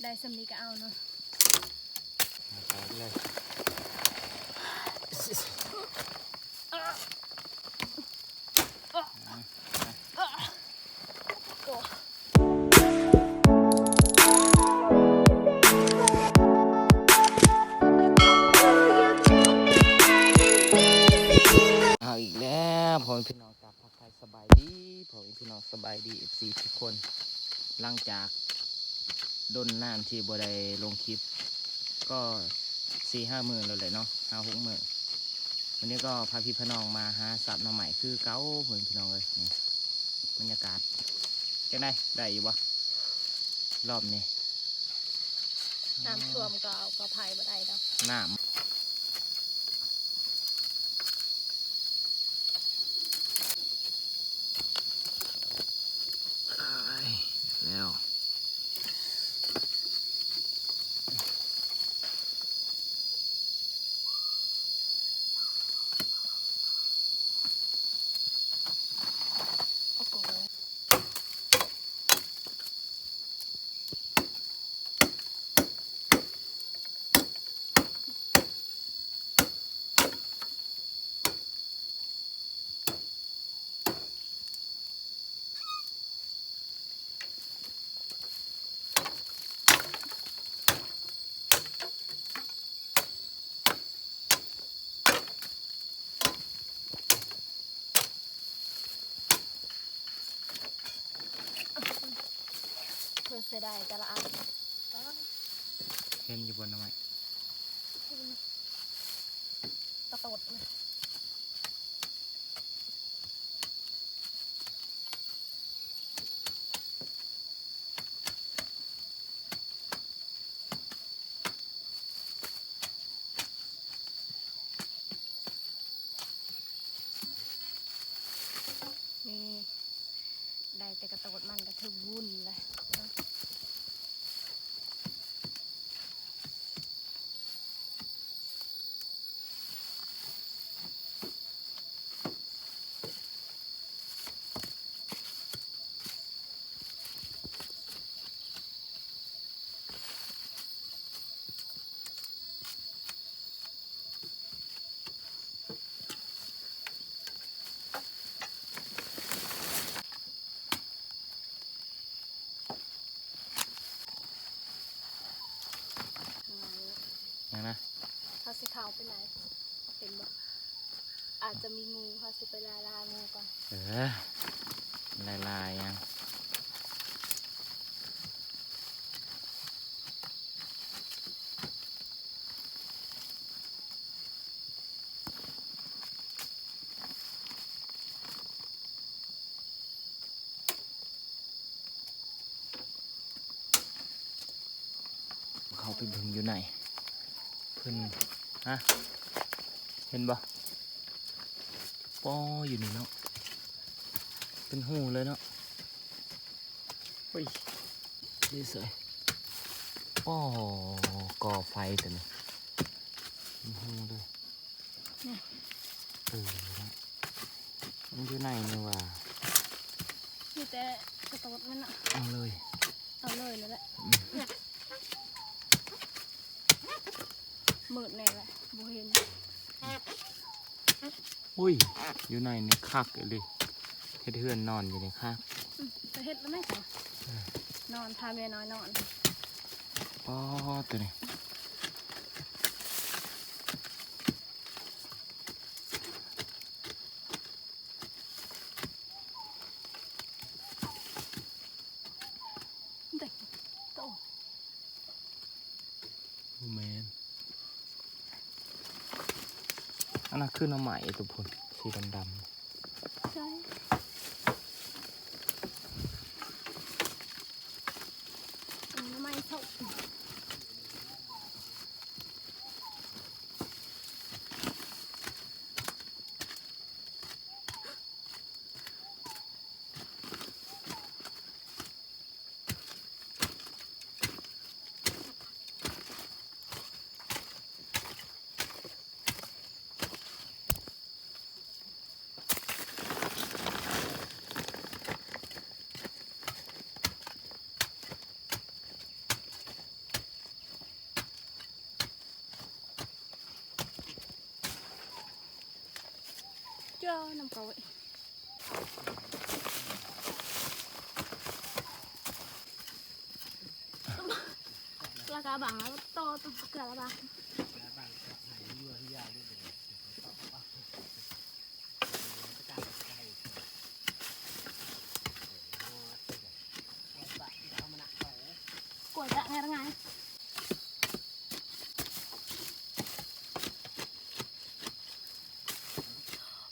ໄດ້ສ່ຳນີ້ກໍເອົາເນາະ ເອົາໄປເລີຍ. ເອົາອີກແລ້ວ ພໍ່ແມ່ພີ່ນ້ອງ ກາບທັກທາຍສະບາຍດີ ພໍ່ແມ່ພີ່ນ້ອງ ສະບາຍດີ ເອັຟຊີ ທຸກຄົນ. ຫຼັງຈາກດົນນານທີ່ບໍ່ໄດ້ລົງຄລິບ ກໍສີ່ຫ້າມື້ແລ້ວແຫຼະເນາະ ຫ້າຫົກມື້. ວັນນີ້ກໍພາພີ່ພານ້ອງມາຫາສັບໜໍ່ໄມ້ຄືເກົ່າ ພໍ່ແມ່ພີ່ນ້ອງເອີຍ. ນີ້ບັນຍາກາດຈັ່ງໃດ ໄດ້ຢູ່ບໍ່ລອບນີ້? ນ້ຳຖ້ວມກໍເອົາກໍໄຜບໍ່ໄດ້ດອກ ນ້ຳ ອ້າຍ ແລ້ວ ໂອ້ໂຫ. ເພິ່ນເສຍດາຍແຕ່ລະອັນ ເຫັນຢູ່ບໍ່ໜໍ່ໄມ້? ກະໂຕດ. ນີ້ ໄດ້ແຕ່ກະໂຕດມັນກະຖືບຸນແລ້ວ. ຫຍັງນະ? ເຮົາຊິເຂົ້າໄປໃນ ເຫັນບໍ່? ອາດຈະມີງູ ເຮົາຊິໄປລ່າງູກ່ອນ. ເອີ ໄລ່ລ່າຫຍັງ? ເຂົ້າໄປເບິ່ງຢູ່ໃນ ເພິ່ນ ຮະ ເຫັນບໍ່? ປໍ ຢູ່ນີ້ເນາະ ເປັນຮູເລີຍເນາະ. ໂອ້ຍ ນີ້ໃສ? ປໍ ກໍ່ໄຟຕົວນີ້ ເປັນຮູເລີຍ. ນີ້ ເອີ ມັນຢູ່ໃນນີ້ຫວ່າ ມີແຕ່ກະໂຕດມັນເນາະ. ເອົາເລີຍ ເອົາເລີຍນັ້ນແຫຼະ. ອືມ ມືດແນ່ແຫຼະ ບໍ່ເຫັນ. ອຸ້ຍ ຢູ່ໃນນີ້ຄັກອີ່ຫຼີ ເຮັດເຮືອນນອນຢູ່ນີ້ຄັກ. ອືມ ໄປເຮັດແລ້ວແມ່ ເອີ ນອນ ພາເມຍນ້ອຍນອນ. ອໍ ຕົວນີ້ ເດັກໂຕ ບໍ່ແມ່ນ ອັນນັ້ນຄືໜໍ່ໄມ້ຕົວພຸ້ນ ສີດຳໆ. ໃຊ່ ໜໍ່ໄມ້ເຖົ້າ. ເ ເອີ ນ້ຳເກົາ ລະກະບັງ ລະຕໍ່ ເກືອລະບັງ. ກວດຈະງ່າຍ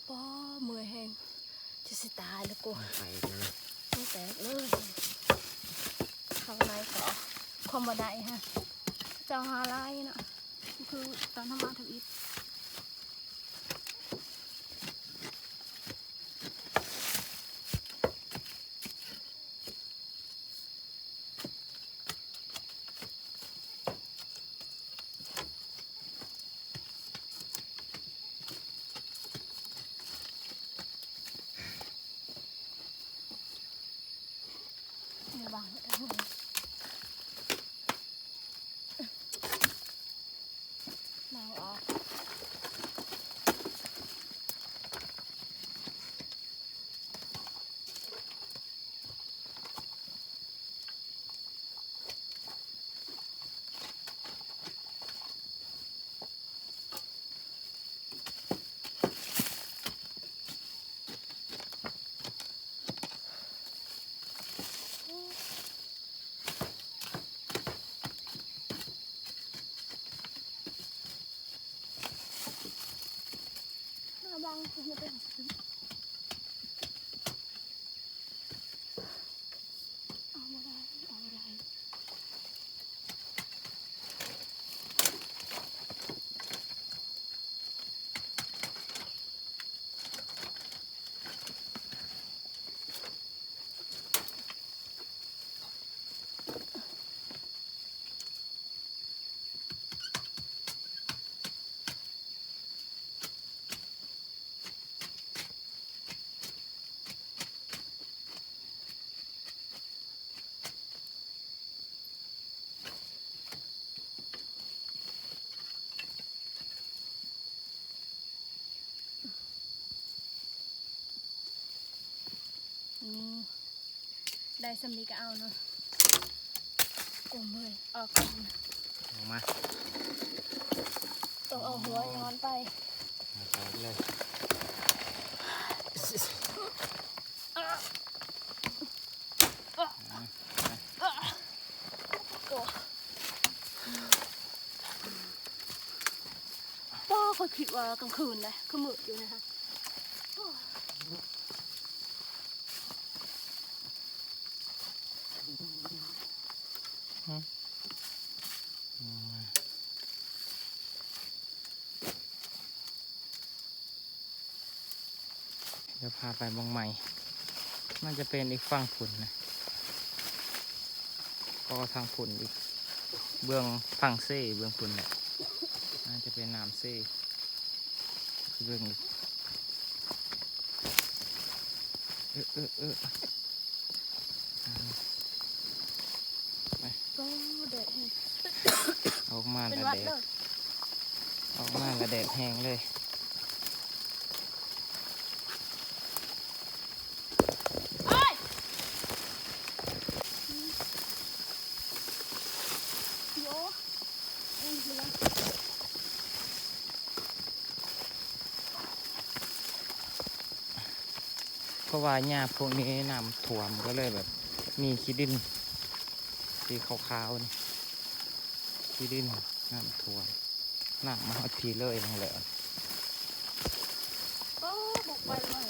ໆ ປໍ ເມື່ອຍແຮງ ຈະຊິຕາຍແລ້ວກູ ໄປເລີຍ ມັນແຕກເລີຍ. ເຂົ້າໃນກໍຄວາມບໍ່ໄດ້ຮະ ເຈົ້າຫາຫຼາຍເນາະ ຄືຕອນເຮົາມາທຳອິດ. ລະວັງ ເອົາບໍ່ໄດ້ ເອົາບໍ່ໄດ້. ນີ້ ໄດ້ສ່ຳນີ້ກໍເອົາເນາະ ໂອ້ ເມື່ອຍ ອອກກ່ອນ ອອກມາ ຕ້ອງເອົາຫົວຍ້ອນໄປ ມາໄປເລີຍ ໂອ້ ຂ້ອຍຄິດວ່າກາງຄືນເດ້ ຄືມືດຢູ່ນະ. ດຽວພາໄປບ່ອນໃໝ່ ມັນຈະເປັນອີກຝັ່ງພຸ້ນນະ ກໍທາງພຸ້ນອີກ ເບື້ອງຝັ່ງເຊ ເບື້ອງພຸ້ນແຫຼະ ໜ້າຈະເປັນນ້ຳເຊ ເບິ່ງ ເອີ ເອີ ເອີ ໂອ້ ແດດແຮງ ອອກມາແລ້ວແດດ ເປັນຫວັດເລີຍ ອອກມາແລ້ວແດດແຮງເລີຍ ໂອ້ຍ ໂອ້ຍ. ເພາະວ່າຍາມພວກນີ້ນ້ຳຖ້ວມ ກໍເລີຍແບບມີຂີ້ດິນສີຂາວໆ ນີ້ ຂີ້ດິນນ້ຳຖ້ວມ ນ້ຳມາຮອດພີ້ເລີຍນັ້ນແຫຼະ. ໂອ້ ບຸກໄປເລີຍ.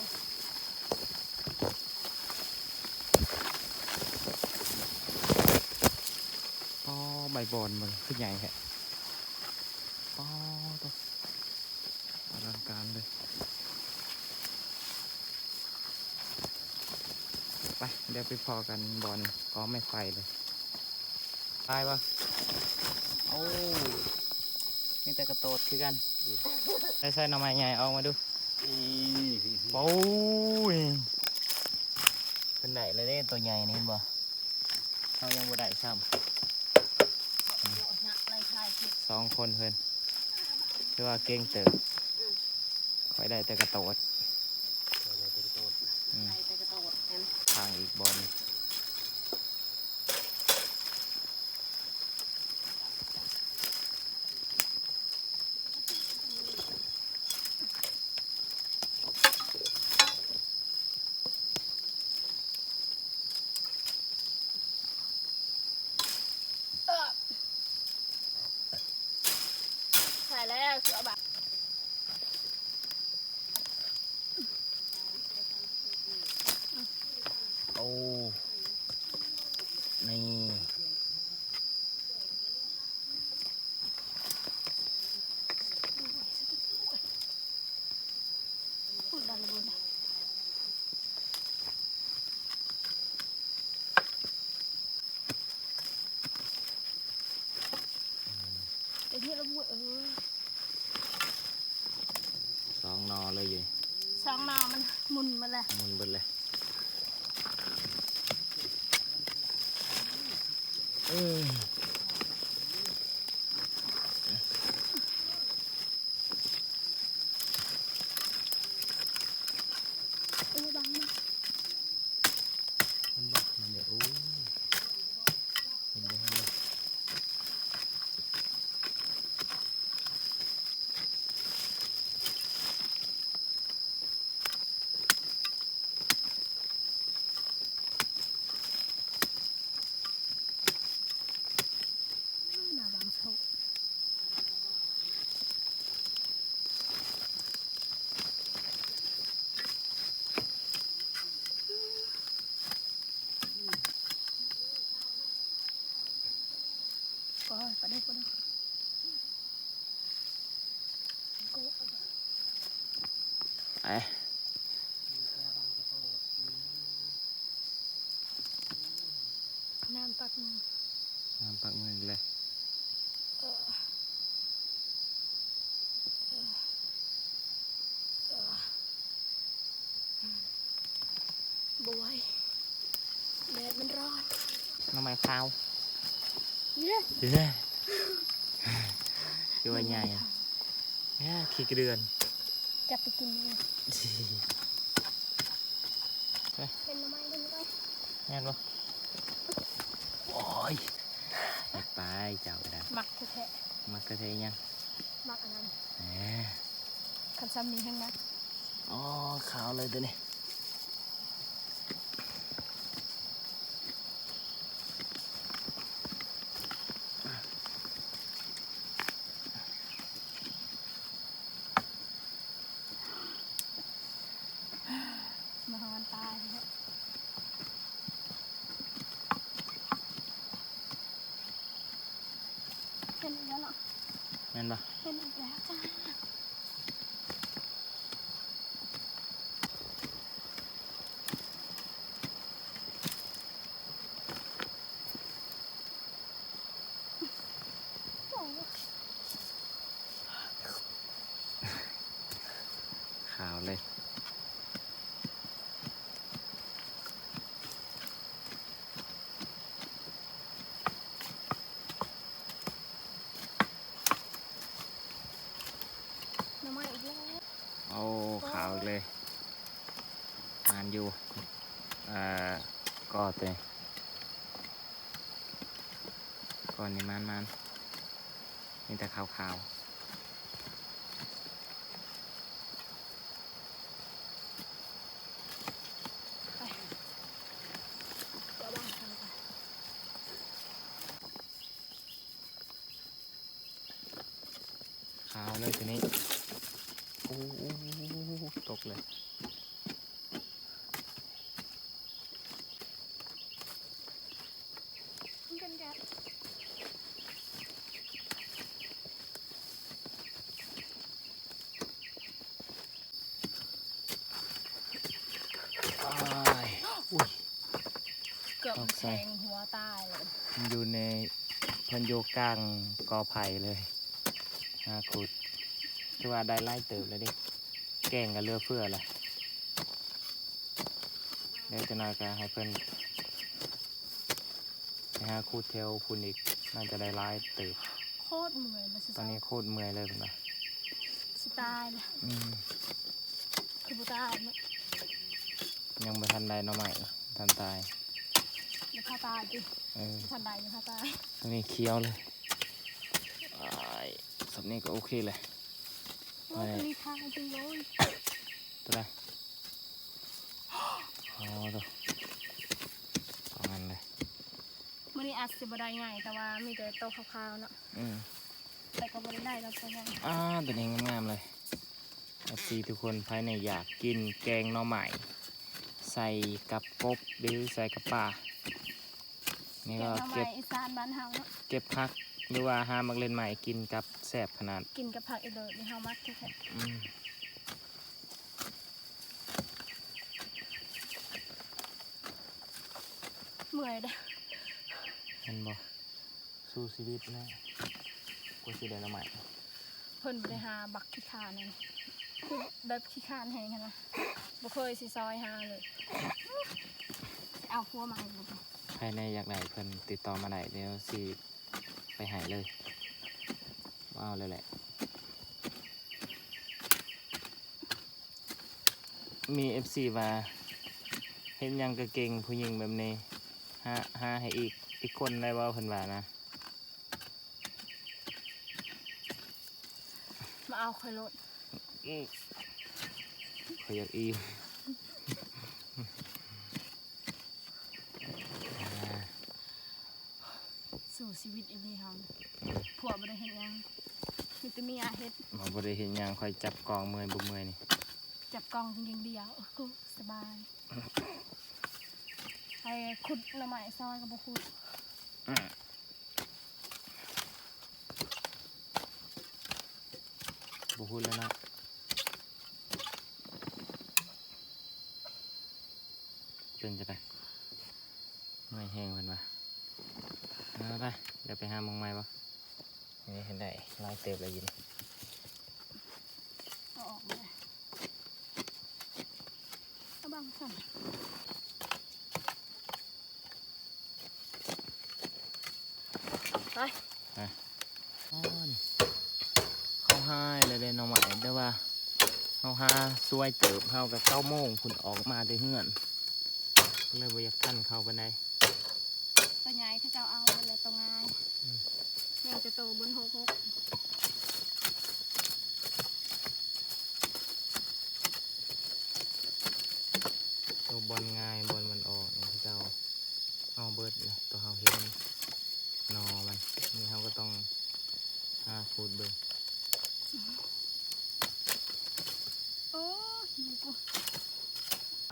ອໍ ໃບບອນມັນຄືໃຫຍ່ແທ້. ອໍ ໂທ້ ອະລັງການເລີຍ. ໄປ ດຽວໄປພໍ້ກັນບ່ອນກໍໄມ້ໄຜ່ເລີຍ. ຕາຍບໍ່? ໂອ້ ມີແຕ່ກະໂຕດຄືກັນ. ອືມ ໃສ່ ໃສ່ໜໍ່ໄມ້ໃຫຍ່ອອກມາດູ. ໂອ້ຍ ເພິ່ນໄດ້ແລ້ວເດ້ ໂຕໃຫຍ່ນີ້ ເຫັນບໍ່? ເຮົາຍັງບໍ່ໄດ້ຊ້ຳ. ສອງຄົນເພິ່ນ ຖືວ່າເກັ່ງເຕີບ. ອືມ ຂ້ອຍໄດ້ແຕ່ກະໂຕດ. ອືມ ໄປແຕ່ກະໂຕດນັ້ນ ທາງອີກບ່ອນ. ໃສ່ແລ້ວ ຊິເອົາບາດ. ໂອ້ ນີ້ ເປັນເຮັດລະບົວ ເອີ ສອງໜໍ່ເລີຍຢູ່ ສອງໜໍ່ມັນໝຸ່ນໝົດແລ້ວ ໝຸ່ນເບິດແລ້ວ ເອີ. ເອີ ບັງມັນ ມັນບັງມັນເດ້ ໂອ້ຍ ເຫັນບໍ່ ເຫັນບໍ່? ໜ້າບາງໂຊ. ໂອ້ຍ ປາດຸກ ປາດຸກ ເອີ. ນ້ຳປັກມື ນ້ຳປັກມືອີກແລ້ວ ເອີ ເອີ ເອີ ບໍ່ໄຫວ ແດດມັນຮ້ອນ ໜໍ່ໄມ້ຂາວ ເຢ້ ເຢ້ ຄືວ່າໃຫຍ່ ໜໍ່ໄມ້ຂາວ ເຢ້ ຂີ້ເກືອນ ຈັບໄປກິນເລີຍ ເປັນໜໍ່ໄມ້ເດີ ແມ່ນບໍ່? ໂອ້ຍ ເຮັດໄປເຈົ້າກໍໄດ້ ມັກແທ້ໆ ມັກແທ້ໆຫຍັງ? ມັກອັນນັ້ນ ເອີ ຄັນຊ່ຳນີ້ແຮງມັກ ອໍ ຂາວເລີຍໂຕນີ້. ມາຮອດຕາຍແທ້ ເຫັນອີກແລ້ວເນາະ ແມ່ນບໍ່? ເຫັນອີກແລ້ວຈ້າ. ຂາວເລີຍ ໜໍ່ໄມ້ອີກແລ້ວ. ໂອ້ ຂາວອີກເລີຍ ໝານຢູ່ ເອີ ກໍໂຕນີ້ ກໍນີ້ໝານໆ ມີແຕ່ຂາວໆ. ໄປ ເຈົ້າວ່າງທາງໄປ. ຂາວເລີຍທີນີ້ ໂອ້ ຕົກເລີຍ ກັນແກະ. ອ້າຍ ອຸ້ຍ ເກືອບແທງຫົວຕາຍເລີຍ ຢູ່ໃນ ເພິ່ນຢູ່ກາງກໍໄຜ່ເລີຍ ຫາຂຸດ ຖືວ່າໄດ້ຫຼາຍເຕີບແລ້ວເດ້ ແກ້ງກໍເຫຼືອເຟືອແລ້ວ ເດີ ຈັກໜ້ອຍກໍໃຫ້ເພິ່ນ ໄປຫາຂຸດແຖວພຸ້ນອີກ ໜ້າຈະໄດ້ຫຼາຍເຕີບ ໂຄດເມື່ອຍ ຕອນນີ້ໂຄດເມື່ອຍເລີຍເພິ່ນວ່າ ຊິຕາຍແລ້ວ ອືມ ຄືບໍ່ຕາຍເນາະ ຍັງບໍ່ທັນໄດ້ໜໍ່ໄມ້ ທັນຕາຍ. ຢ່າພາຕາຍຕິ. ເອີ ບໍ່ທັນໄດ້ ຢ່າພາຕາຍ. ໂຕນີ້ຂຽວເລີຍ. ອ້າຍ ສ່ຳນີ້ກໍໂອເຄແຫຼະ. ໂອ້ ໂຕນີ້ຂາວຈິງເລີຍ. ໂຕໃດ? ອໍ ໂຕ ສອງອັນເລີຍ. ມື້ນີ້ອາດຊິບໍ່ໄດ້ໃຫຍ່ ແຕ່ວ່າມີແຕ່ໂຕຂາວໆເນາະ. ອືມ ແຕ່ກໍບໍ່ໄດ້ໄດ້ດອກໂຕໃຫຍ່. ອ່າ ໂຕນີ້ງາມໆເລີຍ. ເອັຟຊີທຸກຄົນ ໃຜນີ້ຢາກກິນແກງໜໍ່ໄມ້ ໃສ່ກັບກົບ ຫຼື ໃສ່ກັບປາ ນີ້ກໍ ແກງໜໍ່ໄມ້ ເກັບ ອີສານບ້ານເຮົາເນາະ. ເກັບຜັກ ຫຼືວ່າຫາໝາກເລັ່ນໃໝ່ກິນກັບແຊບຂະໜາດ. ກິນກັບຜັກອີເລີດນີ້ເຮົາມັກແທ້ໆ. ອືມ ເມື່ອຍເດ້. ເຫັນບໍ່? ສູ້ຊີວິດແລ້ວ ກວ່າຊິໄດ້ໜໍ່ໄມ້. ເພິ່ນບໍ່ໄດ້ຫາບັກຂີ້ຄ້ານນັ້ນ ຄືແບບຂີ້ຄ້ານແຮງຫັ້ນນະ ບໍ່ເຄີຍຊິຊອຍຫາເລີຍ. ຊິເອົາຜົວໃໝ່ບໍ່? ໃຜແນ່ຢາກໄດ້ ເພິ່ນຕິດຕໍ່ມາໄດ້ ດຽວຊິໄປໃຫ້ເລີຍ. ບໍ່ເອົາແລ້ວແຫຼະ. ມີເອັຟຊີວ່າ ເຮັດຫຍັງກໍເກັ່ງ ຜູ້ຍິງແບບນີ້ ຫາ ຫາໃຫ້ອີກ ອີກຄົນໄດ້ບໍ່ ເພິ່ນວ່ານະ. ມາເອົາຂ້ອຍໂລດ. ອືມ ຂ້ອຍຢາກອີ່ມ. ສູ້ຊີວິດອີ່ຫຼີເຮົາ. ອືມ ຜົວບໍ່ໄດ້ເຮັດຫຍັງ ມີແຕ່ເມຍເຮັດ. ບໍ່ ບໍ່ໄດ້ເຮັດຫຍັງ ຂ້ອຍຈັບກ້ອງເມື່ອຍບໍ່ເມື່ອຍນີ້. ຈັບກ້ອງຢ່າງດຽວ ໂອ້ໂຫ ສະບາຍ. ໃຫ້ຂຸດໜໍ່ໄມ້ຊອຍກໍບໍ່ຂຸດ. ອືມ ບໍ່ຂຸດແລ້ວເນາະ. ເປັນຈັ່ງໃດ? ເມື່ອຍແຮງເພິ່ນວ່າ. ເອົາໄປ ດຽວໄປຫາໝ່ອງໃໝ່ບໍ່? ນີ້ເຫັນໄດ້ຫຼາຍເຕີບແລ້ວຢູ່ນີ້. ເອົາອອກມາ ເອົາບັງຊັ້ນ. ໄປ ຮະ ເຮົາຫາແລ້ວເດ້ໜໍ່ໄມ້ ແຕ່ວ່າເຮົາຫາສວຍເຕີບ ເຮົາກໍເກົ້າໂມງພຸ້ນອອກມາແຕ່ເຮືອນ ກໍເລີຍບໍ່ຢາກທັນເຂົາປານໃດ. ໂຕໃຫຍ່ເຂົາເຈົ້າເອົາໝົດແລ້ວ ໂຕງ່າຍ. ອືມ ຍັງແຕ່ໂຕບົນຫົກຫົກ. ໂຕບ່ອນງ່າຍ ບ່ອນມັນອອກນີ້ ເຂົາເຈົ້າເອົາເບິດເລີຍ. ໂຕເຮົາເຫັນໜໍ່ມັນ ນີ້ເຮົາກໍຕ້ອງຫາຂູດເບິ່ງ. ໂອ້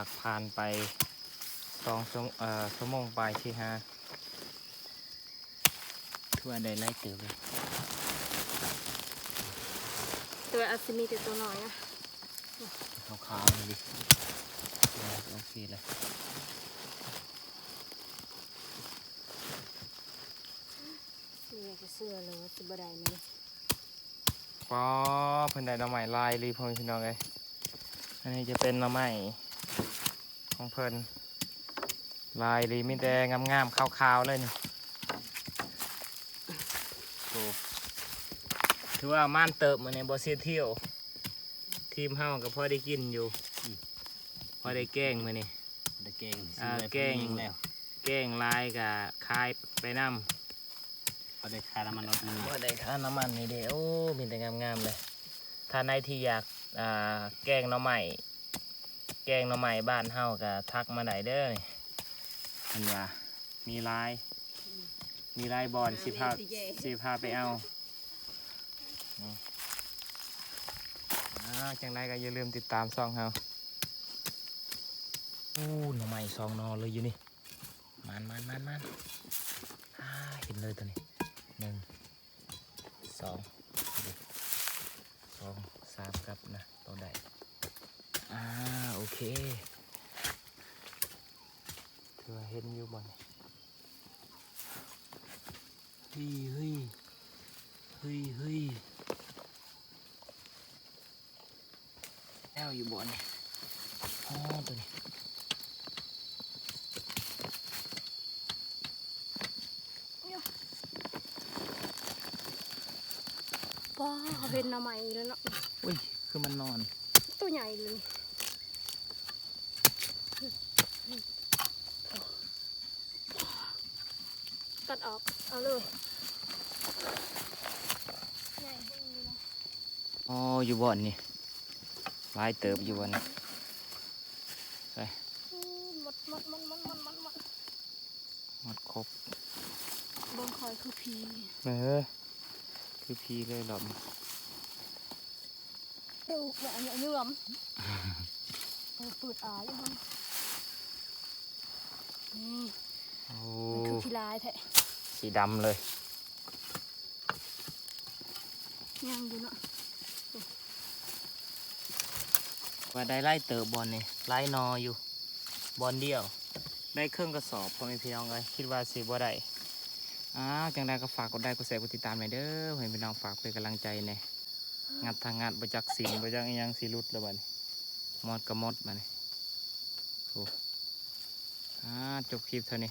ຍ ຜ່ານໄປສອງຊົ່ວ ເອີ ຊົ່ວໂມງປາຍທີ່ຫາ ຖືວ່າໄດ້ຫຼາຍເຕີບເລີຍ. ແຕ່ວ່າອາດຊິມີແຕ່ໂຕນ້ອຍນະ ຂາວໆນີ້. ໂອເຄເລີຍ. ນີ້ກໍເຊື່ອເລີຍວ່າຊິບໍ່ໄດ້ແມ່ນ. ປາ ເພິ່ນໄດ້ໜໍ່ໄມ້ຫຼາຍອີ່ຫຼີ ພໍ່ແມ່ພີ່ນ້ອງເອີຍ. ອັນນີ້ຈະເປັນໜໍ່ໄມ້ຂອງເພິ່ນ ຫຼາຍອີ່ຫຼີ ມີແຕ່ງາມໆ ຂາວໆ ເລີຍນີ້. ໂອ້ ຖືວ່າໝານເຕີບມື້ນີ້ ບໍ່ຊິທຽວ ທີມເຮົາກໍພໍໄດ້ກິນຢູ່. ອືມ ພໍໄດ້ແກງມື້ນີ້ ໄດ້ແກງ ອ່າ ແກງ ແກງຫຼາຍກໍຂາຍໄປນຳ. ບໍ່ໄດ້ຄ່ານ້ຳມັນລົດນີ້ ບໍ່ໄດ້ຄ່ານ້ຳມັນນີ້ເດ້. ໂອ້ ມີແຕ່ງາມໆ ເລີຍ. ທ່ານໃດທີ່ຢາກ ອ່າ ແກງໜໍ່ໄມ້ ແກງໜໍ່ໄມ້ບ້ານເຮົາກໍທັກມາໄດ້ເດີ. ເພິ່ນວ່າມີຫຼາຍ ມີຫຼາຍບ່ອນ ຊິພາ ຊິພາໄປເອົາ. ອ່າ ຈັ່ງໃດກໍຢ່າລືມຕິດຕາມຊ່ອງເຮົາ. ໂອ້ ໜໍ່ໄມ້ສອງໜໍ່ເລີຍຢູ່ນີ້. ມານໆໆໆ ອ່າ ເຫັນເລີຍໂຕນີ້ ໜຶ່ງ ສອງ ສອງ ສາມກັບນະ ຕ້ອງໄດ້. ອ່າ ໂອເຄ ຖືວ່າເຫັນຢູ່ບ່ອນນີ້. ເຮີ້ຍ ເຮີ້ຍ ເຮີ້ຍ ເຮີ້ຍ. ແລ້ວຢູ່ບໍ່ນີ້? ອໍ ໂຕນີ້ ປ້າ ເຮົາເຫັນໜໍ່ໄມ້ອີກແລ້ວເນາະ. ອຸ້ຍ ຄືມັນນອນ ໂຕໃຫຍ່ເລີຍ. ຕັດອອກ ເອົາເລີຍ ໃຫຍ່ແຮງຢູ່ນະ. ອໍ ຢູ່ບ່ອນນີ້ ຫຼາຍເຕີບຢູ່ບ່ອນນີ້ ໄປ ໝົດ ໝົດ ໝົດ ໝົດ ໝົດ ໝົດ ໝົດ ໝົດຄົບ ເບິ່ງຂ້ອຍຄືຜີ ເອີ ຄືຜີເລີຍລອບນີ້ ດຸວ່າຫຍວມ ເປີດອາຢູ່ຫັ້ນ ນີ້ ໂອ້ ມັນຄືຂີ້ລາຍແທ້ ສີດຳເລີຍ ຍັງຢູ່ເນາະ ວ່າໄດ້ຫຼາຍເຕີບບ່ອນນີ້ ຫຼາຍໜໍ່ຢູ່ ບ່ອນດຽວ ໄດ້ເຄິ່ງກະສອບ ພໍ່ແມ່ພີ່ນ້ອງເອີຍ ຄິດວ່າຊິບໍ່ໄດ້ ອ້າວ ຈັ່ງໃດກໍຝາກກົດໄລ ກົດແຊ ກົດຕິດຕາມແດ່ເດີ ໃຫ້ພີ່ນ້ອງຝາກເປັນກຳລັງໃຈແດ່ ງັດທາງງັດ ບໍ່ຈັກສິນ ບໍ່ຈັກອີ່ຫຍັງ ຊິຫຼຸດແລ້ວບາດນີ້ ໝົດກໍໝົດບາດນີ້ ໂອ້ ອ່າ ຈົບຄລິບເທົ່ານີ້